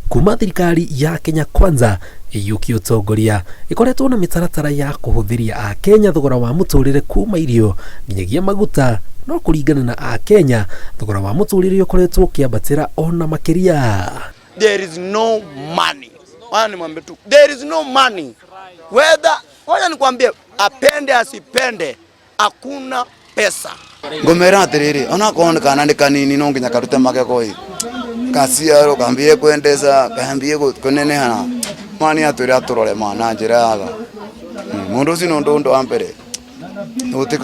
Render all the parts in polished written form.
Kuma thirikari ya Kenya Kwanza ĩiyũkie ũtongoria, ĩkoretwo na mĩtaratara ya kũhũthĩria Akenya thogora wa mũtũrĩre kuma irio nginyagia maguta, no kũringana na Akenya, thogora wa mũtũrĩre ũkoretwo ũkĩambatĩra ona makĩria. There is no money. Wacha nimwambie tu. There is no money. Whether, wacha nikwambie apende asipende, hakuna pesa. Ngũmera atĩrĩrĩ, onakorwo nĩ kana nĩ kanini no nginya karute magego ĩ, gaciarwo kambie kwendeza, kambie kũneneha, mani atwĩre atũrore ma na njĩra ya tha. Mũndũ ũcio nĩ ũndũ wa mbere,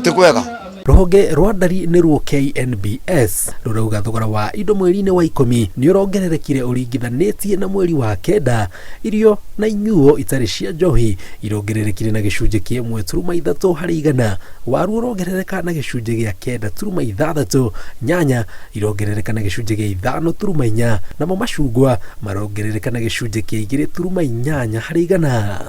ti kwega. Rũhonge rwa ndari nĩruo KNBS rũrauga thogora wa indo mweri-inĩ wa ikũmi nĩ ũrongererekire ũringithanĩtie na mweri wa kenda. Irio na inyuo itarĩ cia njohi irongererekire na gĩcunjĩ kĩa 1.3 harĩ igana, waru ũrongerereka na gĩcunjĩ gĩa 9.6, nyanya irongerereka na gĩcunjĩ gĩa 5.4, namo macungwa marongerereka na gĩcunjĩ kĩa 2.8 harĩ igana.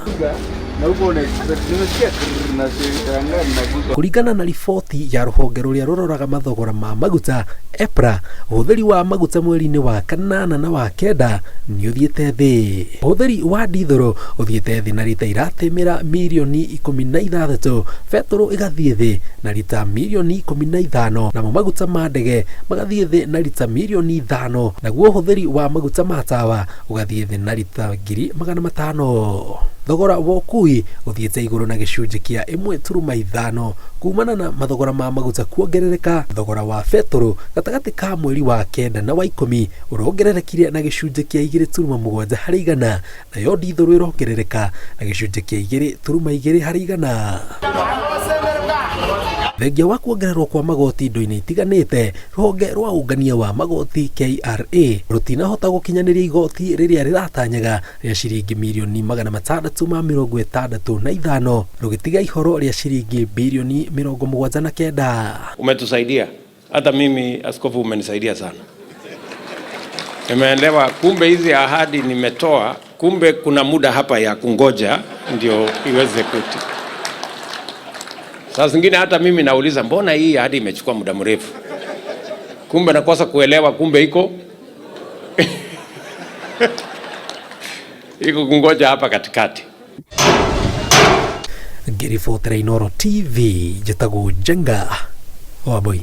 Kũringana na riboti ya rũhonge rũrĩa rũroraga mathogora ma maguta EPRA, ũhũthĩri wa maguta mweri-inĩ wa kanana na wa kenda nĩ ũthiĩte thĩ. Ũhũthĩri wa ndithũrũ ũthiĩte thĩ na rita iratĩmĩra mirioni 16, betũrũ ĩgathiĩ thĩ na rita mirioni 15, namo maguta ma ndege magathiĩ thĩ na rita mirioni 5, naguo ũhũthĩri wa maguta ma tawa ũgathiĩ thĩ na rita 500,000. Thogora wa ũkui ũthiĩte igũrũ na gĩcunjĩ kĩa 1.5 kumana na mathogora ma maguta kuongerereka. Thogora wa betũrũ gatagatĩ ka mweri wa kenda na wa ikũmi ũrongererekire na gĩcunjĩ kĩa 2.7 harĩ igana, nayo ndithũrũ ĩrongerereka na gĩcunjĩ kĩa 2.2 harĩ igana. Thengia wa kuongererwo kwa magoti indo-inĩ itiganĩte, rũhonge rwa ũngania wa magoti KRA rũtinahota gũkinyanĩria igoti rĩrĩa rĩratanyaga rĩa ciringi mirioni 665, rũgĩtiga ihoro rĩa ciringi birioni 79. Umetusaidia, hata mimi askofu umenisaidia sana. Nimeelewa kumbe hizi ahadi nimetoa, kumbe kuna muda hapa ya kungoja ndio iweze kuti. Saa zingine hata mimi nauliza mbona hii ahadi imechukua muda mrefu? Kumbe nakosa kuelewa, kumbe iko kungoja hapa katikati. Ngĩribotera Inooro TV, njĩtagwo Njenga Wambui.